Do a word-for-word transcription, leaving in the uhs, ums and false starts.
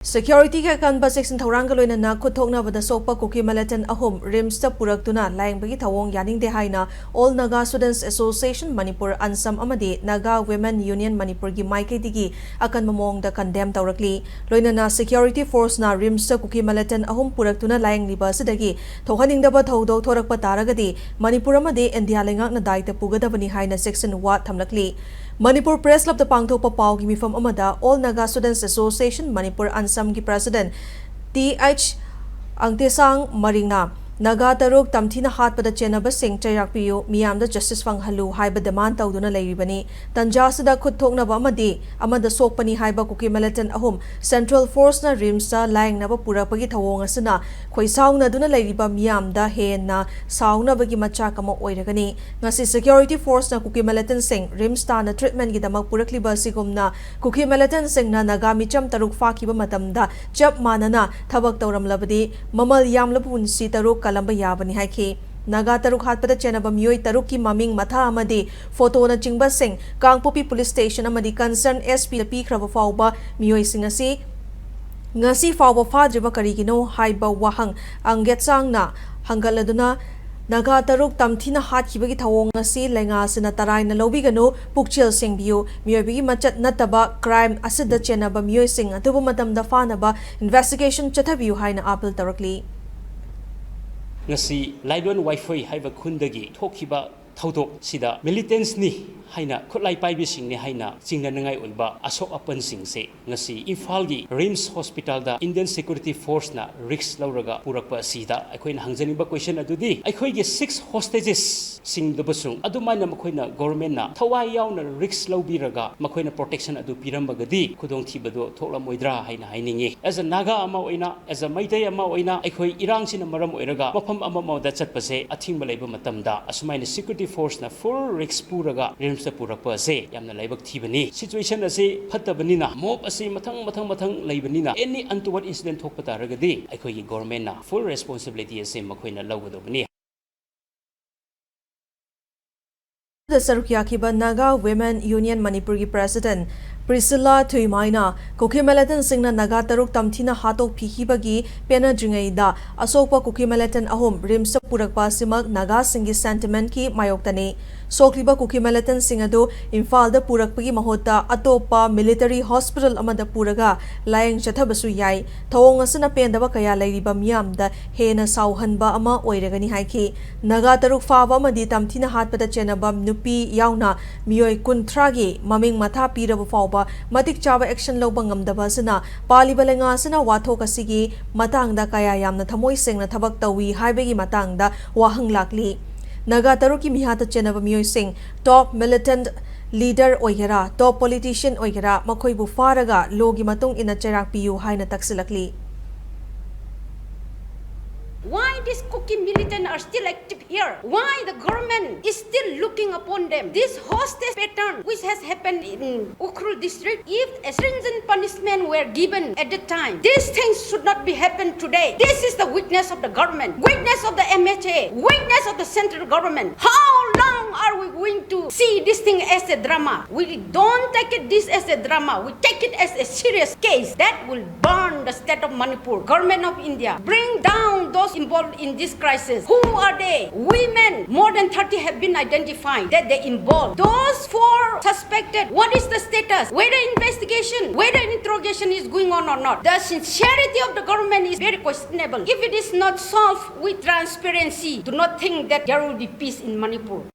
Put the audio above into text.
Security-ꯒꯤ ꯑꯀꯟꯕ ꯆꯦꯛꯁꯤꯟ ꯊꯧꯔꯥꯡꯒ ꯂꯣꯏꯅꯅ ꯈꯨꯠ ꯊꯣꯛꯅꯕꯗ ꯁꯣꯛꯄ ꯀꯨꯀꯤ militant ꯑꯍꯨꯝ RIMS-ꯇ ꯄꯨꯔꯛꯇꯨꯅ ꯂꯥꯌꯦꯡꯕꯒꯤ ꯊꯧꯑꯣꯡ ꯌꯥꯅꯤꯡꯗꯦ ꯍꯥꯏꯅ All Naga Students Association Manipur, ANSAM, ꯑꯃꯗꯤ Naga Women Union Manipur-ꯒꯤ ꯃꯥꯏꯀꯩꯗꯒꯤ ꯑꯀꯟꯕ ꯃꯑꯣꯡꯗ condemn ꯇꯧꯔꯛꯂꯤ꯫ ꯂꯣꯏꯅꯅ security force-ꯅ RIMS-ꯇ ꯀꯨꯀꯤ militant ꯑꯍꯨꯝ ꯄꯨꯔꯛꯇꯨꯅ ꯂꯥꯌꯦꯡꯂꯤꯕ ꯑꯁꯤꯗꯒꯤ ꯊꯣꯛꯍꯟꯅꯤꯡꯗꯕ ꯊꯧꯗꯣꯛ ꯊꯣꯔꯛꯄ ꯇꯥꯔꯒꯗꯤ ꯃꯅꯤꯄꯨꯔ ꯑꯃꯗꯤ ꯏꯟꯗꯤꯌꯥ ꯂꯩꯉꯥꯛꯅ ꯗꯥꯏꯇ ꯄꯨꯒꯗꯕꯅꯤ ꯍꯥꯏꯅ ꯆꯦꯛꯁꯤꯟ ꯋꯥ ꯊꯝꯂꯛꯂꯤ꯫ ꯃꯅꯤꯄꯨꯔ Press Club-ꯇ ꯄꯥꯡꯊꯣꯛꯄ ꯄꯥꯎꯒꯤ ꯃꯤꯐꯝ ꯑꯃꯗ All Naga Students Association Manipur, ANSAM-ꯒꯤ president ꯇꯤ ꯑꯩꯆ ꯑꯪꯇꯦꯁꯥꯡ ꯃꯔꯤꯡꯅ ꯅꯥꯒꯥ ꯇꯔꯨꯛ ꯇꯝꯊꯤꯅ ꯍꯥꯠꯄꯗ ꯆꯦꯟꯅꯕꯁꯤꯡ ꯆꯩꯔꯥꯛ ꯄꯤꯌꯨ, ꯃꯤꯌꯥꯝꯗ justice ꯐꯪꯍꯜꯂꯨ ꯍꯥꯏꯕ demand ꯇꯧꯗꯨꯅ ꯂꯩꯔꯤꯕꯅꯤ꯫ ꯇꯟꯖꯥ ꯑꯁꯤꯗ ꯈꯨꯠ ꯊꯣꯛꯅꯕ ꯑꯃꯗꯤ ꯑꯃꯗ ꯁꯣꯛꯄꯅꯤ ꯍꯥꯏꯕ ꯀꯨꯀꯤ militant ꯑꯍꯨꯝ Central Force-ꯅ RIMS-ꯇ ꯂꯥꯌꯦꯡꯅꯕ ꯄꯨꯔꯛꯄꯒꯤ ꯊꯧꯑꯣꯡ ꯑꯁꯤꯅ ꯈꯣꯏꯁꯥꯎꯅꯗꯨꯅ ꯂꯩꯔꯤꯕ ꯃꯤꯌꯥꯝꯗ ꯍꯦꯟꯅ ꯁꯥꯎꯅꯕꯒꯤ ꯃꯆꯥꯛ ꯑꯃ ꯑꯣꯏꯔꯒꯅꯤ꯫ ꯉꯁꯤ security force-ꯅ ꯀꯨꯀꯤ militant-ꯁꯤꯡ RIMS ꯇꯥꯟꯅ treatment-ꯒꯤꯗꯃꯛ ꯄꯨꯔꯛꯂꯤꯕ ꯑꯁꯤꯒꯨꯝꯅ ꯀꯨꯀꯤ militant-ꯁꯤꯡꯅ ꯅꯥꯒꯥ ꯃꯤꯆꯝ ꯇꯔꯨꯛ ꯐꯥꯈꯤꯕ ꯃꯇꯝꯗ ꯆꯞ ꯃꯥꯟꯅꯅ ꯊꯕꯛ ꯇꯧꯔꯝꯂꯕꯗꯤ ꯃꯃꯜ ꯌꯥꯝꯂꯕ ꯄꯨꯟꯁꯤ ꯇꯔꯨꯛ ꯀꯜꯂꯝꯕ ꯌꯥꯕꯅꯤ ꯍꯥꯏꯈꯤ꯫ ꯅꯥꯒꯥ ꯇꯔꯨꯛ ꯍꯥꯠꯄꯗ ꯆꯦꯟꯅꯕ ꯃꯤꯑꯣꯏ ꯇꯔꯨꯛꯀꯤ ꯃꯃꯤꯡ, ꯃꯊꯥ ꯑꯃꯗꯤ photo-ꯅꯆꯤꯡꯕꯁꯤꯡ ꯀꯥꯡꯄꯣꯛꯄꯤ police station ꯑꯃꯗꯤ concerned S P-ꯗ ꯄꯤꯈ꯭ꯔꯕ ꯐꯥꯎꯕ ꯃꯤꯑꯣꯏꯁꯤꯡ ꯑꯁꯤ ꯉꯁꯤ ꯐꯥꯎꯕ ꯐꯥꯗ꯭ꯔꯤꯕ ꯀꯔꯤꯒꯤꯅꯣ ꯍꯥꯏꯕ ꯋꯥꯍꯪ ꯑꯪꯒꯦꯠꯁꯥꯡꯅ ꯍꯪꯒꯠꯂꯗꯨꯅ, ꯅꯥꯒꯥ ꯇꯔꯨꯛ ꯇꯝꯊꯤꯅ ꯍꯥꯠꯈꯤꯕꯒꯤ ꯊꯧꯑꯣꯡ ꯑꯁꯤ ꯂꯩꯉꯥꯛ ꯑꯁꯤꯅ ꯇꯔꯥꯏꯅ ꯂꯧꯕꯤꯒꯅꯨ, ꯄꯨꯛꯆꯦꯜ ꯁꯦꯡꯕꯤꯌꯨ, ꯃꯤꯑꯣꯏꯕꯒꯤ ꯃꯆꯠ ꯅꯠꯇꯕ crime ꯑꯁꯤꯗ ꯆꯦꯟꯅꯕ ꯃꯤꯑꯣꯏꯁꯤꯡ ꯑꯊꯨꯕ ꯃꯇꯝꯗ ꯐꯥꯅꯕ investigation ꯆꯠꯊꯕꯤꯌꯨ ꯍꯥꯏꯅ appeal ꯇꯧꯔꯛꯂꯤ꯫ ꯉꯁꯤ ꯂꯥꯏꯂꯣꯟ ꯋꯥꯏꯐꯣꯏ ꯍꯥꯏꯕ ꯈꯨꯟꯗꯒꯤ ꯊꯣꯛꯈꯤꯕ ꯊꯧꯗꯣꯛꯁꯤꯗ militants-ꯅꯤ ꯍꯥꯏꯅ, ꯈꯨꯠꯂꯥꯏ ꯄꯥꯏꯕꯤꯁꯤꯡꯅꯤ ꯍꯥꯏꯅ ꯆꯤꯡꯅꯅꯤꯡꯉꯥꯏ ꯑꯣꯏꯕ ꯑꯁꯣꯛ ꯑꯄꯟꯁꯤꯡꯁꯦ ꯉꯁꯤ ꯏꯝꯐꯥꯜꯒꯤ RIMS hospital-ꯗ Indian Security Force-ꯅ risk ꯂꯧꯔꯒ ꯄꯨꯔꯛꯄ ꯑꯁꯤꯗ ꯑꯩꯈꯣꯏꯅ ꯍꯪꯖꯅꯤꯡꯕ question ꯑꯗꯨꯗꯤ, ꯑꯩꯈꯣꯏꯒꯤ six hostages-ꯁꯤꯡꯗꯕꯨꯁꯨ ꯑꯗꯨꯃꯥꯏꯅ ꯃꯈꯣꯏꯅ, government-ꯅ ꯊꯋꯥꯏ ꯌꯥꯎꯅ risk ꯂꯧꯕꯤꯔꯒ ꯃꯈꯣꯏꯅ protection ꯑꯗꯨ ꯄꯤꯔꯝꯃꯒꯗꯤ ꯈꯨꯗꯣꯡꯊꯤꯕꯗꯣ ꯊꯣꯛꯂꯝꯃꯣꯏꯗ꯭ꯔꯥ ꯍꯥꯏꯅ ꯍꯥꯏꯅꯤꯡꯉꯤ꯫ As a Naga ꯑꯃ ꯑꯣꯏꯅ, as a ꯃꯩꯇꯩ ꯑꯃ ꯑꯣꯏꯅ, ꯑꯩꯈꯣꯏ ꯏꯔꯥꯡꯁꯤꯅ ꯃꯔꯝ ꯑꯣꯏꯔꯒ ꯃꯐꯝ ꯑꯃꯃꯗ ꯆꯠꯄꯁꯦ ꯑꯊꯤꯡꯕ ꯂꯩꯕ ꯃꯇꯝꯗ, ꯑꯁꯨꯃꯥꯏꯅ security force-ꯅ full risk ꯄꯨꯔꯒ RIMS-ꯇ ꯄꯨꯔꯛꯄ ꯑꯁꯦ ꯌꯥꯝꯅ ꯂꯥꯏꯕꯛ ꯊꯤꯕꯅꯤ꯫ Situation ꯑꯁꯤ ꯐꯠꯇꯕꯅꯤꯅ, mob ꯑꯁꯤ ꯃꯊꯪ, ꯃꯊꯪ, ꯃꯊꯪ ꯂꯩꯕꯅꯤꯅ, any untoward incident ꯊꯣꯛꯄ ꯇꯥꯔꯒꯗꯤ ꯑꯩꯈꯣꯏꯒꯤ government-ꯅ full responsibility ꯑꯁꯤ ꯃꯈꯣꯏꯅ ꯂꯧꯒꯗꯧꯕꯅꯤ꯫ ꯁꯔꯨꯛ ꯌꯥꯈꯤꯕ Naga Women Union Manipur-ꯒꯤ president Priscilla ꯊꯨꯏꯃꯥꯏꯅ ꯀꯨꯀꯤ ꯃꯤꯂꯤꯇꯦꯟꯠꯁꯤꯡꯅ ꯅꯥꯒꯥ ꯇꯔꯨꯛ ꯇꯝꯊꯤꯅ ꯍꯥꯠꯇꯣꯛꯄꯤꯈꯤꯕꯒꯤ ꯄꯦꯟꯅꯗ꯭ꯔꯤꯉꯩꯗ ꯑꯁꯣꯛꯄ ꯀꯨꯀꯤ ꯃꯤꯂꯤꯇꯦꯟꯠ ꯑꯍꯨꯝ ꯔꯤꯝꯁꯇ ꯄꯨꯔꯛꯄ ꯑꯁꯤꯃꯛ ꯅꯥꯒꯥꯁꯤꯡꯒꯤ ꯁꯦꯟꯇꯤꯃꯦꯟꯠꯀꯤ ꯃꯥꯌꯣꯛꯇꯅꯤ꯫ ꯁꯣꯛꯂꯤꯕ ꯀꯨꯀꯤ ꯃꯤꯂꯤꯇꯦꯟꯠꯁꯤꯡ ꯑꯗꯨ ꯏꯝꯐꯥꯜꯗ ꯄꯨꯔꯛꯄꯒꯤ ꯃꯍꯨꯠꯇ ꯑꯇꯣꯞꯄ ꯃꯤꯂꯤꯇꯔꯤ ꯍꯣꯁꯄꯤꯇꯥꯜ ꯑꯃꯗ ꯄꯨꯔꯒ ꯂꯥꯌꯦꯡ ꯆꯠꯊꯕꯁꯨ ꯌꯥꯏ꯫ ꯊꯧꯑꯣꯡ ꯑꯁꯤꯅ ꯄꯦꯟꯗꯕ ꯀꯌꯥ ꯂꯩꯔꯤꯕ ꯃꯤꯌꯥꯝꯗ ꯍꯦꯟꯅ ꯁꯥꯎꯍꯟꯕ ꯑꯃ ꯑꯣꯏꯔꯒꯅꯤ ꯍꯥꯏꯈꯤ꯫ ꯅꯥꯒꯥ ꯇꯔꯨꯛ ꯐꯥꯕ ꯑꯃꯗꯤ ꯇꯝꯊꯤꯅ ꯍꯥꯠꯄꯗ ꯆꯦꯟꯅꯕ ꯅꯨꯄꯤ ꯌꯥꯎꯅ ꯃꯤꯑꯣꯏ ꯀꯨꯟꯊ꯭ꯔꯥꯒꯤ ꯃꯃꯤꯡ ꯃꯊꯥ ꯄꯤꯔꯕ ꯐꯥꯎꯕ ꯃꯇꯤꯛ ꯆꯥꯕ ꯑꯦꯛꯁꯟ ꯂꯧꯕ ꯉꯝꯗꯕ ꯑꯁꯤꯅ ꯄꯥꯜꯂꯤꯕ ꯂꯩꯉꯥꯛ ꯑꯁꯤꯅ ꯋꯥꯊꯣꯛ ꯑꯁꯤꯒꯤ ꯃꯇꯥꯡꯗ ꯀꯌꯥ ꯌꯥꯝꯅ ꯊꯃꯣꯏ ꯁꯦꯡꯅ ꯊꯕꯛ ꯇꯧꯏ ꯍꯥꯏꯕꯒꯤ ꯃꯇꯥꯡꯗ ꯋꯥꯍꯪ ꯂꯥꯛꯂꯤ꯫ ꯅꯥꯒꯥ ꯇꯔꯨꯛꯀꯤ ꯃꯤꯍꯥꯠꯇ ꯆꯦꯟꯅꯕ ꯃꯤꯑꯣꯏꯁꯤꯡ ꯇꯣꯞ ꯃꯤꯂꯤꯇꯦꯟꯠ ꯂꯤꯗꯔ ꯑꯣꯏꯒꯦꯔꯥ, ꯇꯣꯞ ꯄꯣꯂꯤꯇꯤꯁꯤꯌꯟ ꯑꯣꯏꯒꯦꯔꯥ, ꯃꯈꯣꯏꯕꯨ ꯐꯥꯔꯒ ꯂꯣꯒꯤ ꯃꯇꯨꯡ ꯏꯟꯅ ꯆꯩꯔꯥꯛ ꯄꯤꯌꯨ ꯍꯥꯏꯅ ꯇꯛꯁꯤꯜꯂꯛꯂꯤ꯫ Why these Kuki militant are still active here? Why the government is still looking upon them? This hostage pattern which has happened in Ukhrul district, if a stringent punishment were given at the time, these things should not be happened today. This is the weakness of the government, weakness of the M H A, weakness of the central government. How long are we going to see this thing as a drama? We don't take it this as a drama. We take it as a serious case that will burn the state of Manipur. Government of India, bring down those involved in this crisis. Who are they? Women, more than thirty have been identified that they involved. Those four suspected, what is the status? Whether investigation, whether interrogation is going on or not. The sincerity of the government is very questionable. If it is not solved with transparency, do not think that there will be peace in Manipur.